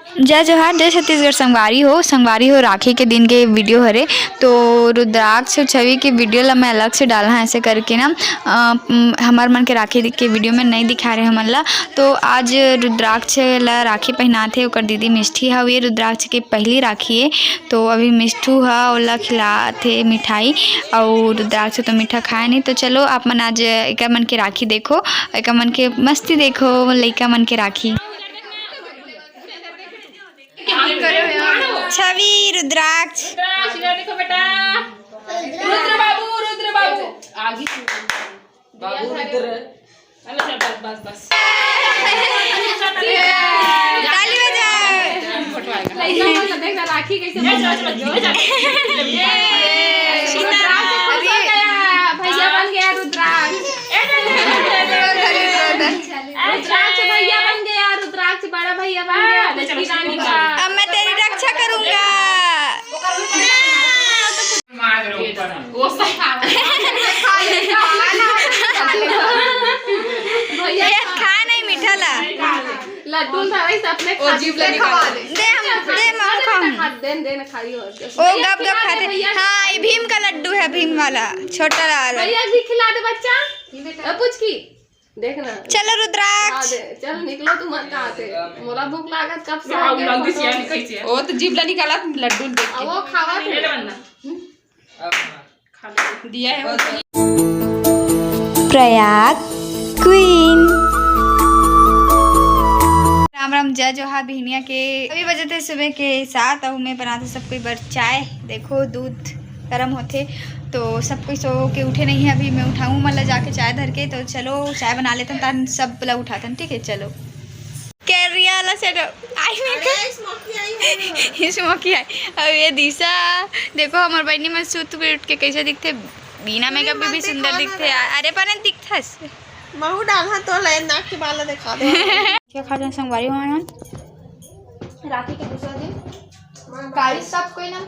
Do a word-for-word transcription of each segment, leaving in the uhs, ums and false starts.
जय जोहार, जय छत्तीसगढ़ संगवारी हो। संगवारी हो, राखी के दिन के video हरे, तो रुद्राक्ष छवि के video ला मैं अलग से डाला ऐसे करके ना, अ, म, हमर मन के राखी के video में नहीं दिखा रहे हमन ला। तो आज रुद्राक्ष ला राखी पहनात हे ओकर दीदी मिष्ठी हा, ये रुद्राक्ष के पहली राखी है। तो अभी मिष्ठू हा ओला खिलात हे मिठाई, अउ रुद्राक्ष तो मीठा खाए नहीं। तो चलो आप मन आज एकर मन के राखी देखो, एकर मन के मस्ती देखो, लइका मन के राखी। छवि, रुद्राक्ष। रुद्राक्ष, इधर देखो बेटा। रुद्र बाबू, रुद्र बाबू। आगे। बाबू रुद्र। चलो, चल, बस, बस, बस। ताली बजाओ। लइका मन ला देख ना, राखी कैसे बंधत हे। रुद्राक्ष खुश हो गया, भैया बन गया रुद्राक्ष। रुद्राक्ष भैया बन गया, रुद्राक्ष बड़ा भैया बन गया, खुश की रानी का। अब मैं तेरी रक्षा करूंगा। वो सब भैया ये खा नहीं मीठा ला। लड्डू था वही अपने वो जीभ ले निकाल। दे हम, दे मैं खाऊं। दे, दे ना खाई और। ओ गप गप खाते। हाँ, ये भीम का लड्डू है, भीम वाला, छोटा वाला। भैया भी खिला दे बच्चा। अब पूछ की। देखना। चलो रुद्राक्ष। हाँ, दे। चल निकलो, तुम मत कहाँ थे। मोला भूख लागत कब से। वो तो जीभ ला निकाला लड्डू देख के। वो खावा थे। दिया है वो। प्रयाग क्वीन। राम राम, जय जोहार बिहनिया के। अभी बजे थे सुबह के सात, अउ मैं बनाते सब कोई बर चाय। देखो दूध गरम होथे, तो सब कोई सो के उठे नहीं है। अभी मैं उठाऊँ मतलब जाके चाय धर के। तो चलो चाय बना लेते हैं, तान सब ला उठाते हैं, ठीक है? चलो। करिया ला सेट आई में अरे, smoky eye है। Smoky eye। अब ये दिशा, देखो हमर बहिनी मन सुत के उठ के कैसे दिखथे, बिना makeup के भी सुंदर दिखथे। अरे पर नहीं दिखथस। महू डालहा तो ले नाक के बाल ला दिखा दे। क्या खा जाए संगवारी हो ना? राखी के दूसरा दिन। काली सब कोई ना,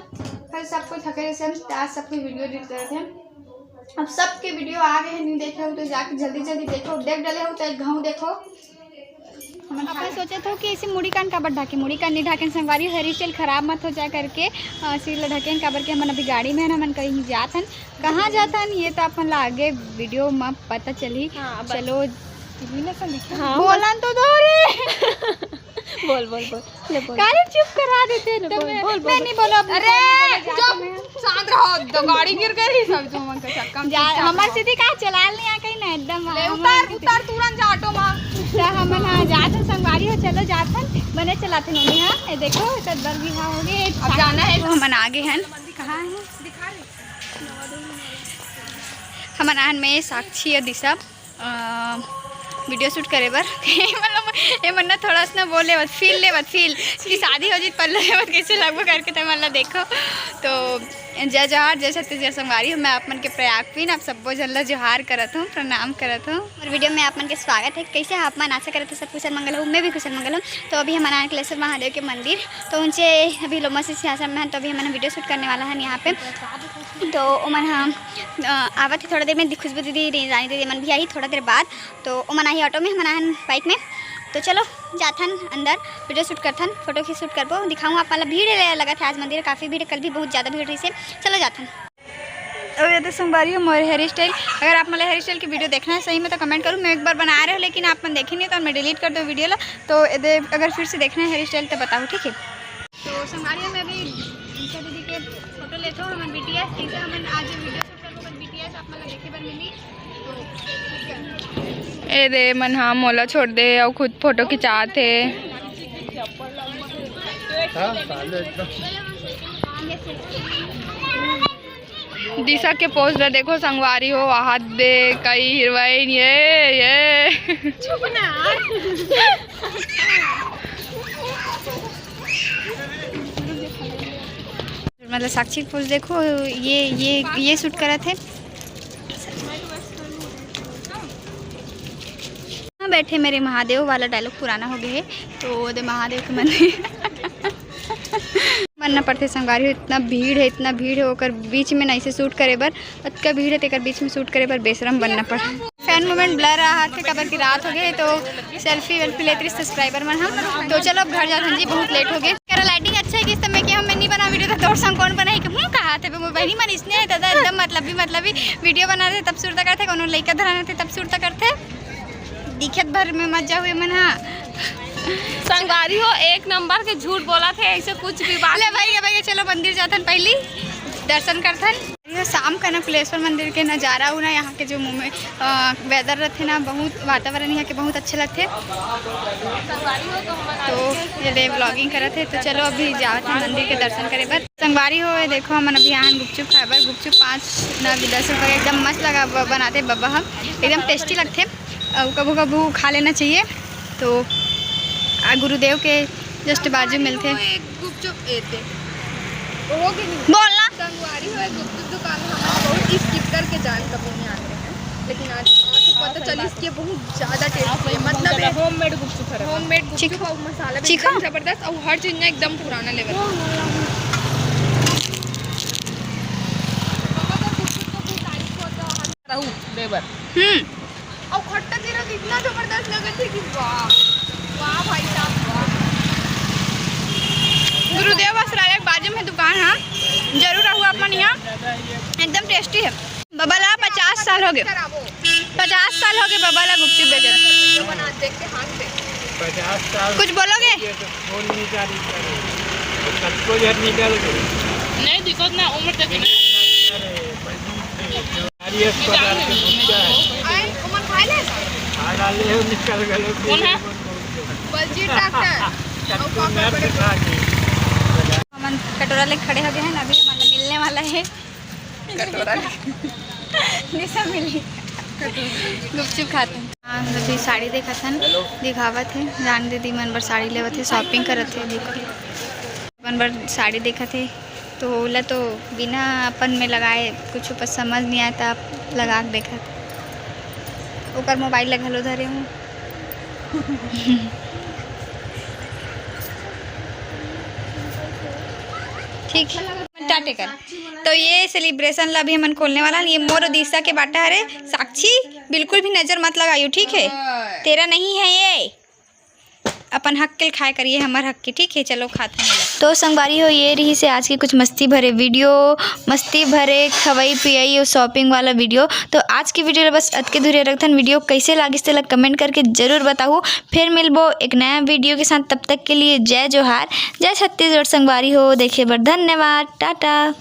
कल सब कोई थके रहे, आज सब कोई video edit करत हे। अब सबके video आ गए हैं, नहीं देखे हो तो जाके जल्दी जल्दी देखो, देख डले हो चाहे घाव देखो। अपन सोचे थो कि ऐसे मुड़ी कान काबर ढाके, मुड़ी कान नहीं ढाके संगवारी, hair style खराब मत हो जाए करके, अ, सिर ला ढकेन काबर के हमन अभी गाड़ी में हन, हमन कहीं जात हन। कहाँ जात हन ये तो अपन ला आगे video में पता चली। हाँ, बस। चलो। हाँ, बोलन तो दो रे। बोल, बोल, बोल। ले बोल। काहे चुप करवा देते हैं बोल, एकदम? बोल, बोल, मैं बोल। नहीं बोला, अभी अरे, बोला, बोला, चुप, जाके मैं शांत रहो, तो गाड़ी गिर गई, सब जो मन का चक्का में जा, चुपचाप हमर रहो। सीधी का चला नहीं आ कहीं ना, एकदम ले, हमर उतार, सीधी। उतार, तुरंत जा ऑटो में। तो हमन हाँ जात हन संगवारी हो, चलो जात हन, बने चलात हन ओने, हाँ, ये देखो, तो दर भी हाँ हो गए। अब जाना है। तो हमन आगे हन। कहाँ है? दिखा रहे। हमन आए हन मैं, साक्षी और दिशा। अ, video shoot करे बर। मतलब, ये मन ना थोड़ा सा ना बोले बस, feel ले बस, feel कि शादी हो जी, पल्लू ले बस, कैसे लगबो करके तो मतलब देखो। तो जय जोहार, जय छत्तीसगढ़ संगवारी हो, मैं आप मन के प्रयाग क्वीन, आप सब्बो झन ला जोहार करत हूँ, प्रणाम करत हूँ। और video में आप मन के स्वागत है। कैसे हैं आप मन? आशा करत हूँ सब कुशल मंगल हो, मैं भी कुशल मंगल हूँ। तो अभी हमन आन कलेश्वर महादेव के मंदिर, तो उनसे अभी लोमस सिंहासन में है, तो अभी हमन video shoot करने वाला है यहाँ पे। तो ओमन ह, अ, आवत हे थोड़ा देर में, दि-, खुशबू दीदी, रे-, रानी दीदी मन भी आही थोड़ा देर बाद। तो ओमन आही ऑटो में, हमन आहन bike में। तो चलो जाथन अंदर, video shoot करथन, photo खींच shoot करबो, दिखाऊँ आप मन ला। भीड़ हे लगत हे आज मंदिर, काफ़ी भीड़, कल भी बहुत ज़्यादा भीड़ रहिसे। चलो जाथन। अउ ये तो संगवारी हो मोर hair style। अगर आप मन ला hair style की video देखना है सही में तो comment करूँ, मैं एक बार बनाए रहेंव लेकिन आप मन देखे नहीं तो मैं delete कर दूँ video ला। तो ये दे, अगर फिर से देखना है hair style तो बताओ, ठीक है? तो संगवारी हो, मैं अभी ईशा दीदी के photo लेथों, हमन BTS, जैसे हमन आज video shoot करबो, बस BTS आप मन ला देखे बर मिली। तो ए दे, मन हा मोला छोड़ दे अउ खुद photo खिंचात हे। दिशा के pose ला देखो संगवारी हो, वहाँ दे कई heroine, ये, ये। चुप ना। मतलब साक्षी के pose देखो, ये, ये, ये shoot करत हे। हाँ, बैठे मेरे महादेव वाला dialogue पुराना हो गया है, तो दे महादेव के मंदिर। मन ना पड़थे संगवारी हो, इतना भीड़ है, इतना भीड़ है, ओकर बीच में ना इसे shoot करे बर, अतका भीड़ है, तेकर बीच में shoot करे बर बेशरम बनना पड़। मोमेंट ब्लर रहा थे, काबर कि रात हो गए तो सेल्फी वेल्फी लेत रही सब्सक्राइबर मन हम। तो चलो अब घर जाथन जी, बहुत लेट हो गए। करा लाइटिंग अच्छा है कि इस समय कि हम नहीं बना वीडियो, तो तोर संग कौन बनाई कि हूँ कहा थे मोर बहनी मन इसने है दादा, एकदम मतलब भी मतलब ही वीडियो बना थे तब सुरता करते, कोनो लइका धराना थे तब सुरता करते। दिखत भर में मत जाओ ये मन हा। संगवारी हो, एक नंबर के झूठ बोला थे, ऐसे कुछ भी बात ले भाई, ये भाई, चलो मंदिर जाथन, पहली दर्शन करथन। ये शाम का ना कुलेश्वर मंदिर के नज़ारा हो ना, यहाँ के जो मुंबई वेदर रहते ना, बहुत वातावरण यहाँ के बहुत अच्छे लगते। तो ये ले व्लॉगिंग करत है, तो चलो अभी जावत है मंदिर के दर्शन करे बर। संगवारी हो, ये देखो हमन अभी आन गुपचुप खाए बर। गुपचुप पाँच ना दस रुपये, एकदम मस्त लगा ब-, बनाते बब्बा हम, एकदम टेस्टी लगते। अउ कभू कभू खा लेना चाहिए। तो आ गुरुदेव के जस्ट बाजू मिलते। एक गुपचुप एते। बोलना। संगवारी हो, एक गुपचुप दुकान में हमन बहुत स्किप करके जान कभी नहीं आते हैं, लेकिन आज आज पता चली इसके बहुत ज़्यादा टेस्टी है, मतलब होममेड गुपचुप है। होममेड गुपचुप और मसाला भी चीखा? एकदम ज़बरदस्त और हर चीज़ ना एकदम पुराना लेवल। रहू देवर। हम्म। और खट्टा जीरा तो इतना जबरदस्त लगत है कि वाह, वाह भाई साहब, वाह। गुरुदेव वस्त्रालय के बाजू में दुकान है, जरूर रहू अपन यहाँ, एकदम टेस्टी है। बबा ला पचास साल हो गए, पचास साल हो गए बबा ला गुपचुप बेचत। पचास साल कुछ बोलोगे? बोल नहीं जा रही। सबको जब निकल गए। नहीं दिखत ना उम्र तक ना। अरे, अरे, ये अस्पताल के बच्चा है। आए, उमर खाए ले? खा डाले हो, निकल गए। कौन है? बलजीत डॉक्टर। सबको नर्स खा गई। हमन कटोरा ले खड़े हो गए हैं ना, अभी हमारा मिलने वाला है। कटोरा। निशा मिली। गुपचुप खाते हैं। हाँ, अभी साड़ी देखत हन, दिखावत है। जान दीदी मन बर साड़ी लेवत है, शॉपिंग करत है। देखो, मन बर साड़ी देखत है, तो ओला तो बिना अपन में लगाए कुछ पर समझ नहीं आया, तो आप लगा के देखत। ओकर मोबाइल ला घलो धरे हूँ। ठीक है, टाटे कर। तो ये सेलिब्रेशन ला भी हमन खोलने वाला हन। ये मोर उड़ीसा के बाटा हरे। साक्षी, बिल्कुल भी नजर मत लगाइयो, ठीक है? तेरा नहीं है ये। अपन हक के खाए करिए, हमर हक के, ठीक है? चलो खाते हैं। तो संगवारी हो, ये रही से आज की कुछ मस्ती भरे वीडियो, मस्ती भरे खवई पियई और शॉपिंग वाला वीडियो। तो आज की वीडियो ला बस अतके धुरिया रखथन। वीडियो कैसे लागिस तेला कमेंट करके जरूर बताहू। फिर मिलबो एक नया वीडियो के साथ, तब तक के लिए जय जोहार, जय छत्तीसगढ़। संगवारी हो, देखे बर धन्यवाद, टाटा।